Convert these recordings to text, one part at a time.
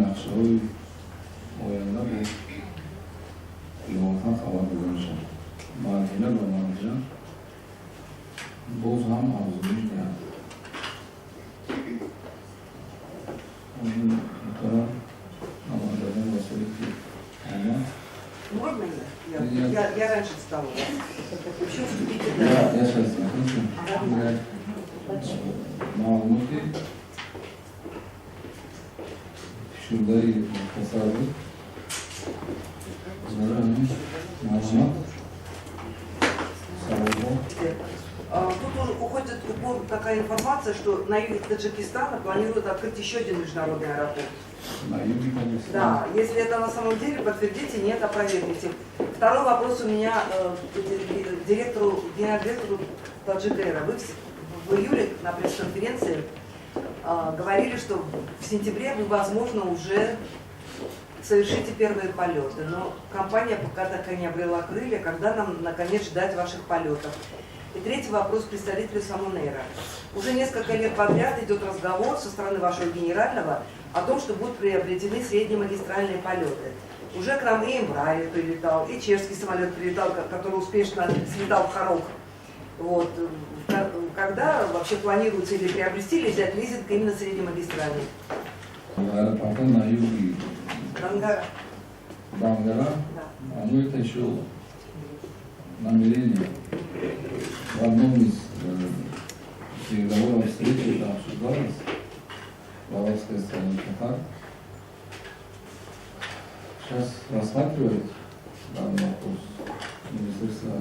Нақшаҳои оянда бо иловатан хабар дода мешавад. Марҳила ба марҳила боз ҳам афзоиш диҳад. Муҳтарам намояндагон, васоити омма. Можно я? Я раньше встала. Еще вступите. Я сейчас закончу. Маълумоти фишурдаи мухтасар буд. Барои ҳамин марҳамат, саволҳо. Тут уже уходит упор такая информация, что на юге Таджикистана планируют открыть еще один международный аэропорт. На юге Таджикистана? Да, если это на самом деле, подтвердите, нет, опровергните. Второй вопрос у меня к директору, генеральному директору Таджик Эйра. Вы в июле на пресс-конференции говорили, что в сентябре вы, возможно, уже совершите первые полеты. Но компания пока так и не обрела крылья. Когда нам, наконец, ждать ваших полетов? И третий вопрос представителю Сомон Эйра. Уже несколько лет подряд идет разговор со стороны вашего генерального о том, что будут приобретены среднемагистральные полеты. Уже к нам и Embraer прилетал, и чешский самолет прилетал, который успешно слетал в Хорог. Вот. Когда вообще планируется или приобрести, или взять лизинг именно среднемагистральный? Аэропорта на юге. Дангара. Дангара? Да. А, ну, это еще намерение. В одном из переговоров встречи это обсуждалось. В арабской стране Катар. Сейчас рассматривает данный вопрос Министерство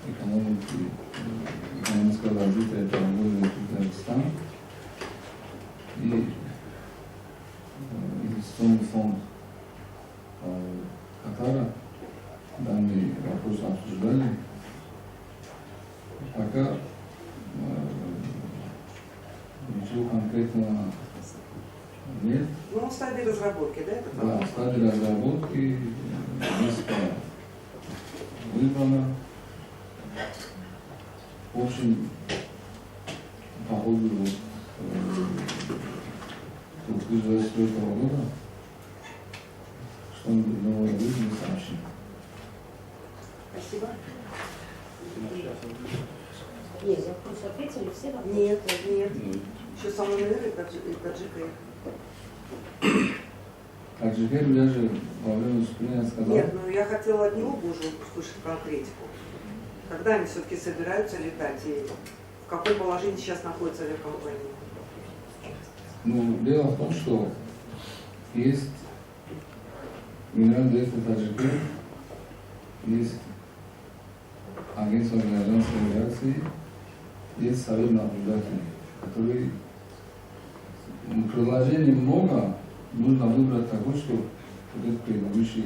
экономики, экономического развития и торговли Таджикистана и инвестиционный фонд Катара. Данный вопрос обсуждали. Пока ничего конкретного нет. Ну, в стадии разработки, да, этот Да, вопрос? В стадии разработки, место выбрано. В общем, по ходу вот, 2024 года что-нибудь новое будет, мы сообщим. Спасибо. Нет, вопросы ответили все вопросы? Нет, нет. Еще Сомон Эйр и Таджик Эйр. Таджик Эйр, я же во время выступления сказал. Нет, ну я хотела от него бы уже услышать конкретику. Когда они все-таки собираются летать и в каком положении сейчас находится авиакомпания? Ну, дело в том, что есть генеральный директор Таджик Эйр, есть агентство гражданской авиации, есть совет наблюдателей, который, ну, предложений много, нужно выбрать такой, чтобы вот эти предыдущие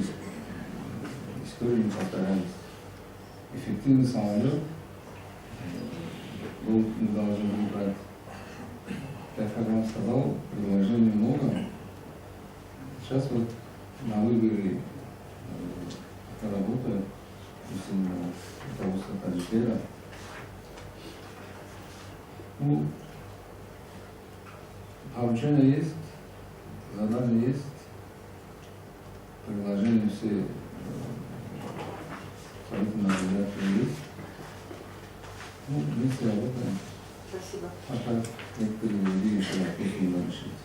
истории не повторялись. Эффективный самолет мы должны выбрать. Я как вам сказал, предложений много. Сейчас вот на выборе работает усиленно руководство Таджик Эйра. Ну, поручение есть, задание есть, предложения все советы наблюдателей есть. Ну, вместе работаем. Спасибо. Пока некоторые другие еще вопросы не надо решить.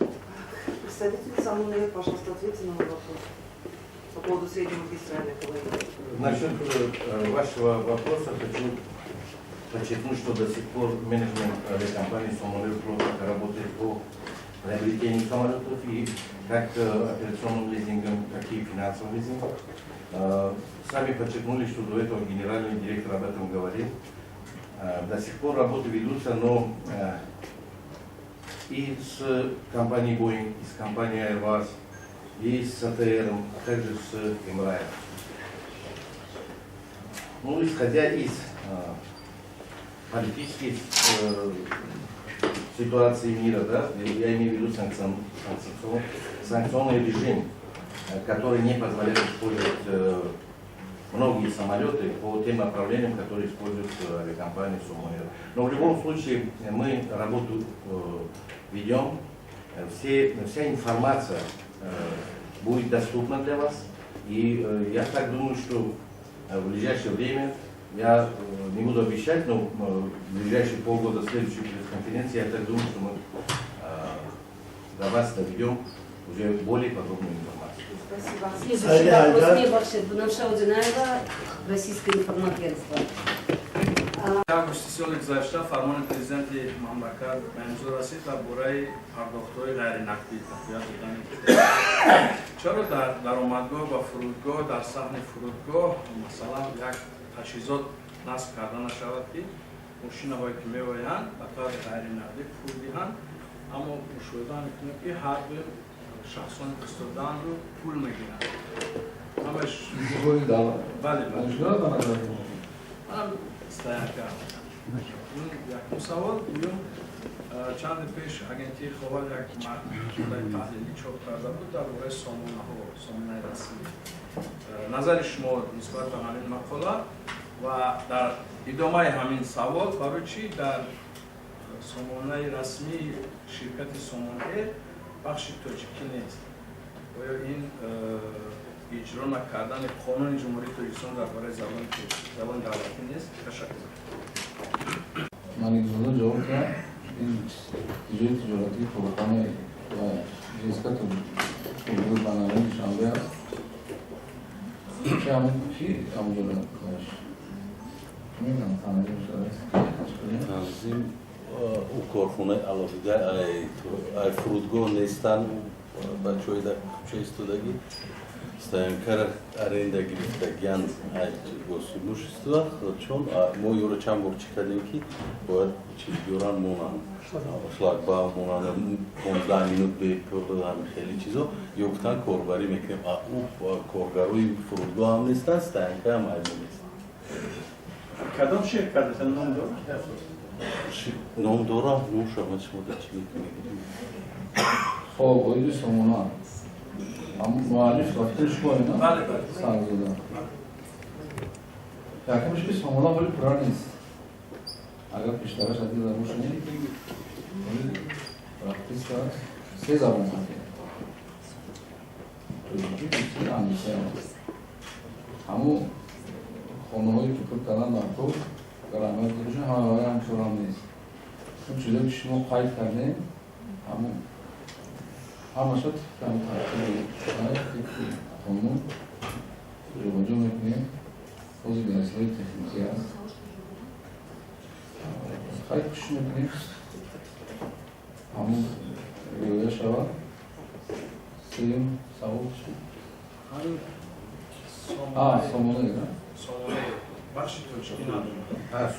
Представитель Сомон Эйр, пожалуйста, ответьте на мой вопрос по поводу среднемагистральной колеи. Насчет вашего вопроса хочу подчеркнуть, что до сих пор менеджмент авиакомпании Сомон Эйр плотно работает по приобретению самолетов и как операционным лизингом, так и финансовым лизингом. Сами подчеркнули, что до этого генеральный директор об этом говорил. До сих пор работы ведутся, но и с компанией Boeing, и с компанией Airbus, и с АТР, а также с Embraer. Ну, исходя из политической ситуации мира, да, я имею в виду санкционный режим, который не позволяет использовать многие самолеты по тем направлениям, которые используют авиакомпании Сомон Эйр. Но в любом случае мы работу ведем. Вся информация будет доступна для вас. И я так думаю, что в ближайшее время, я не буду обещать, но в ближайшие полгода следующей пресс-конференции, я так думаю, что мы до вас доведем уже более подробную информацию. Спасибо. Следующий вопрос мне бахшид. Бунафша Одинаева, Российское информагентство. Августи соли гузашта фармони президенти мамлакат ба имзо расид дар бораи пардохтҳои ғайринақдӣ тақвият додани. Чаро дар даромадгоҳ ва фурудгоҳ, дар саҳни фурудгоҳ, масалан, як таҷҳизот насб карда нашавад, ки мошинаҳое ки меоянд, ба таври ғайринақдӣ пул диҳанд? Аммо мушоҳида мекунем, ки ҳар дуюм шахсони истодаанду пул мегиранд. Ҳамаш бале, бале, стоянка. Якум савол. Дуюм, чанде пеш агентии Ховар як мақолаи таҳлилӣ чоп карда буд дар бораи сомонаҳо, сомонаи расмӣ. Назари шумо нисбат ба ҳамин мақола ва дар идомаи ҳамин савол, барои чӣ дар сомонаи расмии ширкати Сомон-Эйр бахши тоҷикӣ нест? Оё ин иҷро накардани қонуни Ҷумҳурии Тоҷикистон дар бораи забони давлатӣ нест? Ташаккур. Маликзода ҷавоб кард. Ин ҷои тиҷоратии корхона ва ЖСК фурудгоҳи байналмилалии Душанбе аст. Чи ҳамин чи ҳамонҷода мегӯям, танзим шудааст? Танзим, ӯ корхонаи алоҳида ай фурудгоҳ нестанд. Бачаҳои дар кӯча истодагӣ, стоянкара аренда гирифтагиян госимущество. Чун мо ёро чанд бор чӣ кардем, ки бояд чиз биёран, монанд, шлагбаум монанд, 15 минут бепул, ҳами хеле чизо. Ё гуфтан, корбарӣ мекунем. А ӯ коргарои фурудгоҳ ҳам нестанд, стоянка ҳам айбо нест. Кадом ширкат ном дорад? Ном дорам, нӯша ма шумо дар чӣ мекунед? Хоб, оиди сомона муаллиф рафтаи шумо ина сангзода. Якумш, ки сомона ҳоли пурра нест. Агар пештараш аз дида бошед, рафтиста се забон ҳаст: тоҷикӣ, русӣ, англисӣ. Ҳамун хонаҳое ки пур кардан дар кор, агар аҳамият дошта, ҳамаи ҳам пуррам нест. Он чизое ки шумо қайд кардем, ҳамун ҳамаша тибқи ҳамин тартиби, тибқи қонун ҷобаҷо мекунем. Ҳозир дар техникӣ аст, қайд кӯшиш мекунем, ҳамун риоя шавад. Сеюм савол чӣ? Сомона. Бахши тоҷикӣ надорад.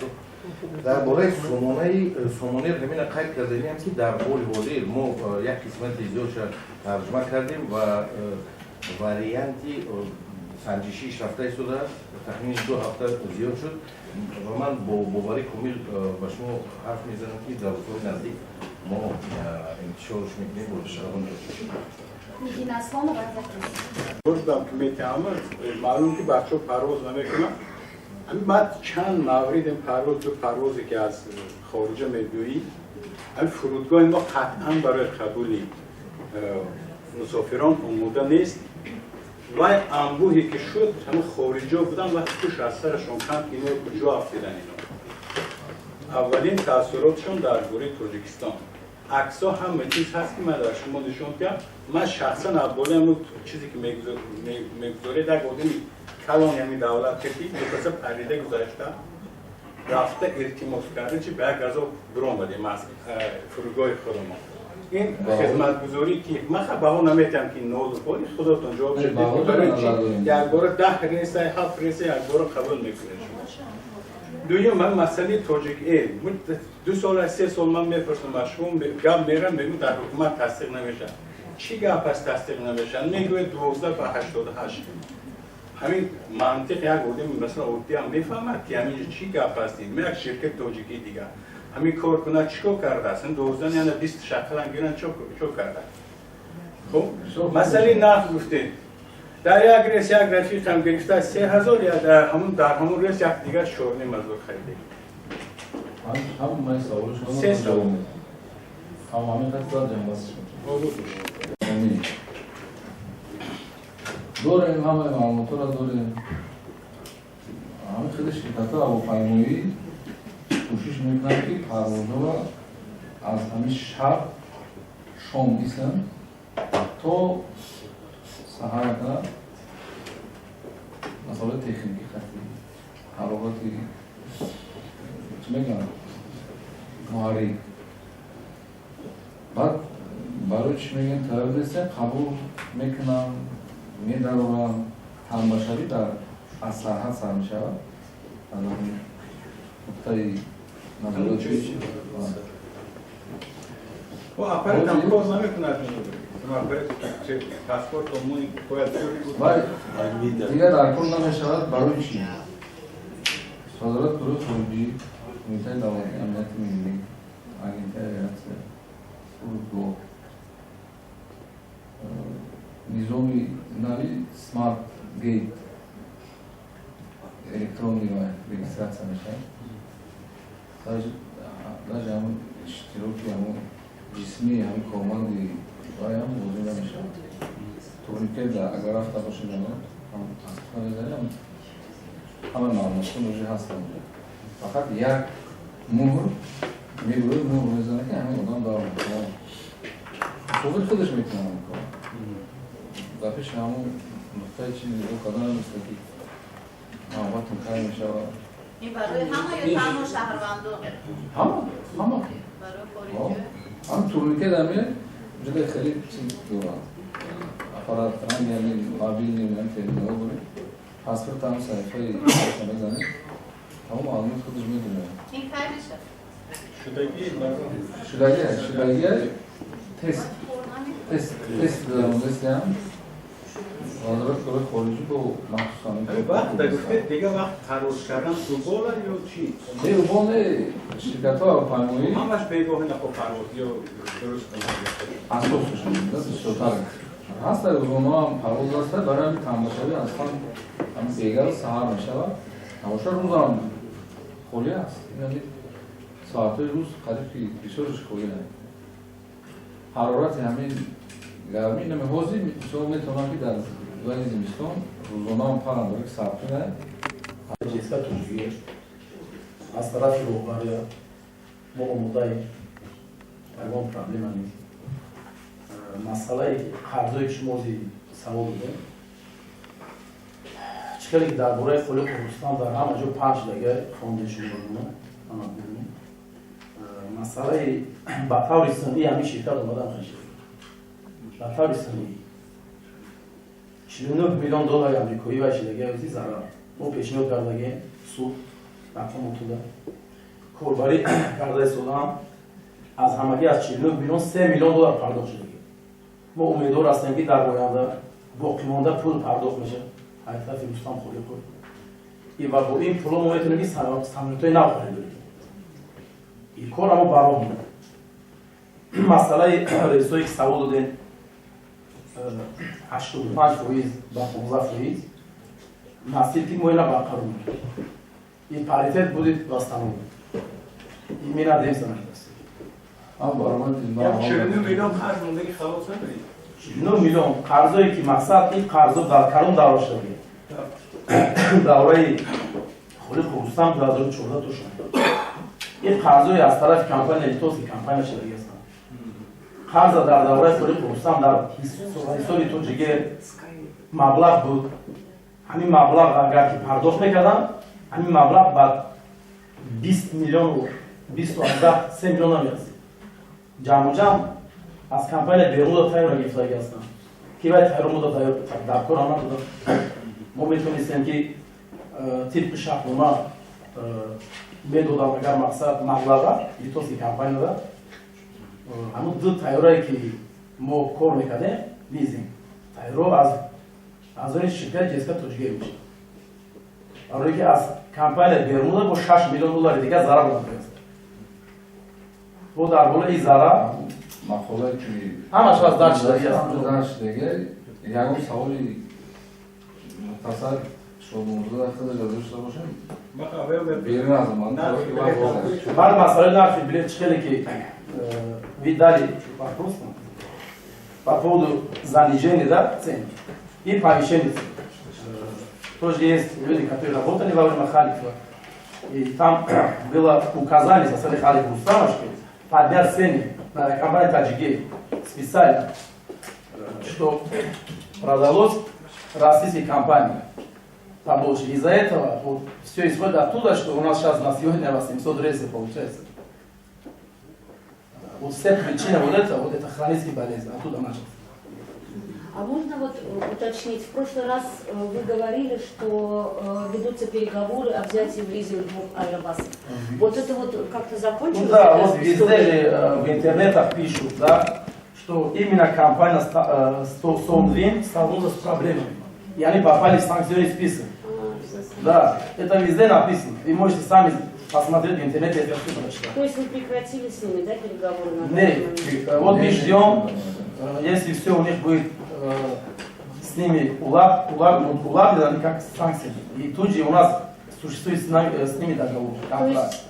Дар бораи сомонаи Сомонер ҳамина қайд карданиам, ки дар ҳоли ҳозир мо як қисмати зиёдша тарҷума кардем ва варианти санҷишиш рафта истодааст. Тахмини 2 ҳафта зиёд шуд ва ман бо боварӣ комил ба шумо ҳарф мезанам, ки дар рӯзҳои наздик мо интишорш мекунем бо забони тоҷикӣ. Нигина Аслонова. Гуфтам, ки метаҳама маълум, ки бачаҳо парвоз намекунанд. Ҳамин баъд чанд маврид парвоз, ду парвозе ки аз хориҷа мебиёӣ, ҳамин фурудгоҳи мо қатъан барои қабули мусофирон омода нест. Вай анбӯҳе ки шуд, ҳамин хориҷиҳо будан ва хуш аз сарашон канд, ино куҷо афтидан. Ино аввалин таассуротшон дар бораи Тоҷикистон. Аксо, ҳама чиз ҳаст, ки ман дар шумо нишон диҳам. Ман шахсан аз болои ҳамун чизе ки мегузоред, як одами калони ҳамин давлат ки дукаса парида гузашта рафта, илтимос карда, чи ба як азоб биромадем аз фурудгоҳи худамон. Ин хизматгузорӣ ки ман баҳо наметиҳам, ки нолу боли худотон ҷавоб шудед, барои чи якбора 10 рейса, ҳафт рейса якбора қабул мекунед шумо? Дуюм, ман масъалаи Тоҷик Эйр. 2 сол аз 3 сол ман мепурсам аз шумо, гап мерам, мегӯ, дар ҳукумат тасдиқ намешавад. Чӣ гап аст, тасдиқ намешавад? Мегӯяд, 12 ба 88. Ҳамин мантиқ як одами, масалан, оддиам мефаҳмад, ки ҳамин чӣ гап аст. Як ширкати тоҷикии дигар ҳамин кор кунад, чӣ кор кардааст? 12 яна 20 шақалан гиран, чӣ кардааст? Хуб, масъалаи нарх гуфтед. Дар як рейс як рафиқам гирифта 3000, я дар ҳамун рейс як дигар 4,5 ҳазор харида. Ҳамаи саволи шумо Се савол. ҳам ҳамин қадр ҷанбаст шуд. Дорем, ҳамаи маълумотҳоро дорем. Ҳамин хеле ширкатҳои ҳавопаймоӣ кӯшиш мекунанд, ки парвозҳоро аз ҳамин шаб шом исм то саҳар кунад. Масъалаи техникӣ, хати ҳарорати, чӣ мегӯянд, муҳаррик. Баъд барои чӣ мегӯянд, тайёр нестем, қабул мекунам, медарорам. Танбашавӣ дар аз сарҳад сар мешавад, аз ҳамин нуқтаи назорати. О, аппарат ҳам кор намекунад. Паспорт бояд. Дигар дар кор намешавад. Барои чӣ? Вазорати корҳои хориҷӣ, Кумитаи давлатии амнияти миллӣ, Агентии авиатсия, фурудгоҳ низоми нави smart gate, электронный регистрация мешавад. Даже ҳамн иштироки ҳамн ҷисмии ҳамин корманди вай ҳам лозим намешавад. Турникет агар рафта бошед, мезанем, ҳама маълумотҳо уже ҳастанд. Фақат як муҳр мегӯяд, муҳр мезанад, ки ҳамин одам дар мусофир худаш метавонад ин кор. Дар пеши ҳамон нуқтаи чи нигоҳ кардан нест, ки навбатон кай мешавад. Ин барои ҳама ё танҳо шаҳрвандон? Ҳама, ҳама. Барои хориҷӣ? Ҳам турникет ҳаме ҷуда хеле чиз дорад, аппарат ранги ҳамин мобильный терминал дорем, паспорт ҳам саҳифаи мезанем, тамом маълумот худаш медонад. Ин кай мешавад? Шудагӣ. Шудагӣ, шудагӣ, тест гузарондастиам. Вазорати корҳои хориҷӣ бо махсусан. Вақт гуфтед, дига вақт парвоз кардан убола ё чӣ? Не, убол не, ширкатҳо ҳавопаймоӣ. Ҳамаш бегоҳи нахо парвоз ё дуруст? Асосаш бисёртар ҳаста, рӯзонаам парвоз аста. Барои ҳамин тамбашавӣ аслан ҳам бегару саҳар мешавад. Набоша, рӯзам холӣ аст. Ин соатҳои рӯз қариб ки бисёрш холӣ аст. Ҳарорати ҳамин гармӣ нами ҳозир, мисол, метавонам, ки дар ваи зимистон рӯзонаам парам, барои ки сабқина. Ҷеска Тоҷикия аз тарафи роҳбария мо омодаем, ягон проблема нест. Масъалаи қарзое ки шумо ози савол додем, чӣ хеле ки дар бораи Холиқу Рустам дар ҳама ҷо панҷ дага хонде, шумо ана бибинед. Масъалаи ба таври сунъӣ ҳамин ширкат омадан хешид, ба таври сунъӣ 49 миллион доллари амрикоӣ вай шидаги зарар. Мо пешниҳод кардагем, суд мақомотуда корбарӣ карда истодаам. Аз ҳамагӣ аз 49 миллион 3 миллион доллар пардохт шудагӣ. Мо умедвор ҳастем, ки дар оянда боқимонда пул пардохт мешавад аз тарафи Рустам Холиқов, ва бо ин пуло мо метавонем, ки самолётҳои нав харидорем. Ин кор амо бароҳ монад. Масъалаи рейсое ки савол додем, 85% ба 15% насиб, ки мо ина барқарор мекунем, и паритет будет восстановлен, и мы надеемся на это. 49 миллион қарз мондаги халос намедид? 49 миллион қарзое ки мақсад, ин қарзо дар кадом давра шуда? Давраи Холиқу Рустам, 2014 то шуд. Ин қарзое аз тарафи компания, литовский компания шудаги ҳастанд. Қарза дар давраи Холиқу Рустам дар ҳисоби Тоҷиге маблағ буд. Ҳамин маблағ агар ки пардохт мекардам, ҳамин маблағ ба 20 миллиону 20,3 миллион намерасид. Ҷамъу ҷамъ аз компания Бермуда тайёра гирифтаги ҳастанд, ки вай тайёра мода дар кор надода. Мо метавонистем, ки тибқи шартнома медодам, агар мақсад маблаға литовский компанияда ҳамун ду тайёрае ки мо кор мекардем, лизинг тайёро аз они ширкати Ҷеска Тоҷикия мешад, барое ки аз компания Бермуда бо 6 миллион доллари дигар зарар омадааст, бо дар болои зарар. Мақолае ки ҳамаш аз дар шидаги аст. Дар шидаги. Ягон саволи мухтасар шомурзода худаш дошта бошем, берун аз ман. Баъд масъалаи нархи билет, чӣ хеле ки вы дали вопрос по поводу занижения, да, цен. И повышение. Тоже есть люди, которые работали во время Халикова. И там было указание со стороны Халика Рустама, что поднять цены на компанию Таджик Эйр специально, что продалось российской компании побольше. Из-за этого вот, все исходит оттуда, что у нас сейчас на сегодня 800 рейсов получается. Вот все причина вот это хронический болезнь, оттуда начался. А можно вот уточнить, в прошлый раз вы говорили, что ведутся переговоры о взятии в лизинг двух аэробасов. Вот это вот как-то закончилось? Ну да, вот везде же в интернетах пишут, да, что именно компания Солвин столкнулась с проблемами. И они попали в санкционный список. Да, это везде написано. Вы можете сами посмотреть в интернете, это все прочитать. То есть вы прекратили с ними, да, переговоры? Нет, вот мы ждем, если все у них будет с ними уладлено, как санкции. И тут же у нас существует с ними договор.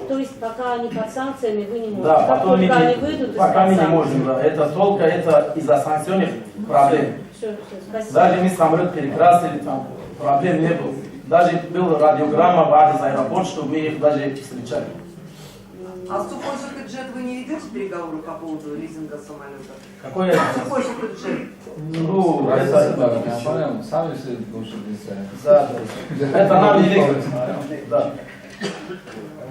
То есть пока они под санкциями, вы не можете? Да, как потом только мы они выйдут пока мы не можем, да. Это только это из-за санкционных проблем. Все, все, спасибо. Даже мы самолет перекрасили, там проблем не было. Даже была радиограмма в адрес аэропорт, чтобы мы их даже встречали. А с Сухой Суперджет вы не ведете переговоры по поводу лизинга самолета? Какой? Сухой Суперджет. Ну, это... Сами все лучше Да, да. Это нам не легче. Да.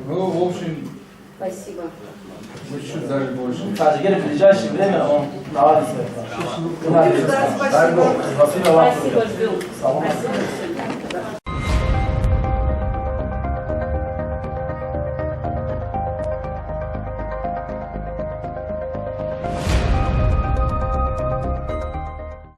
Ну, в общем... Спасибо. Мы чуть даже больше. Таджик Эйр в ближайшее время он наладится. Спасибо. Спасибо вам. Спасибо, ждем. Салам. Спасибо.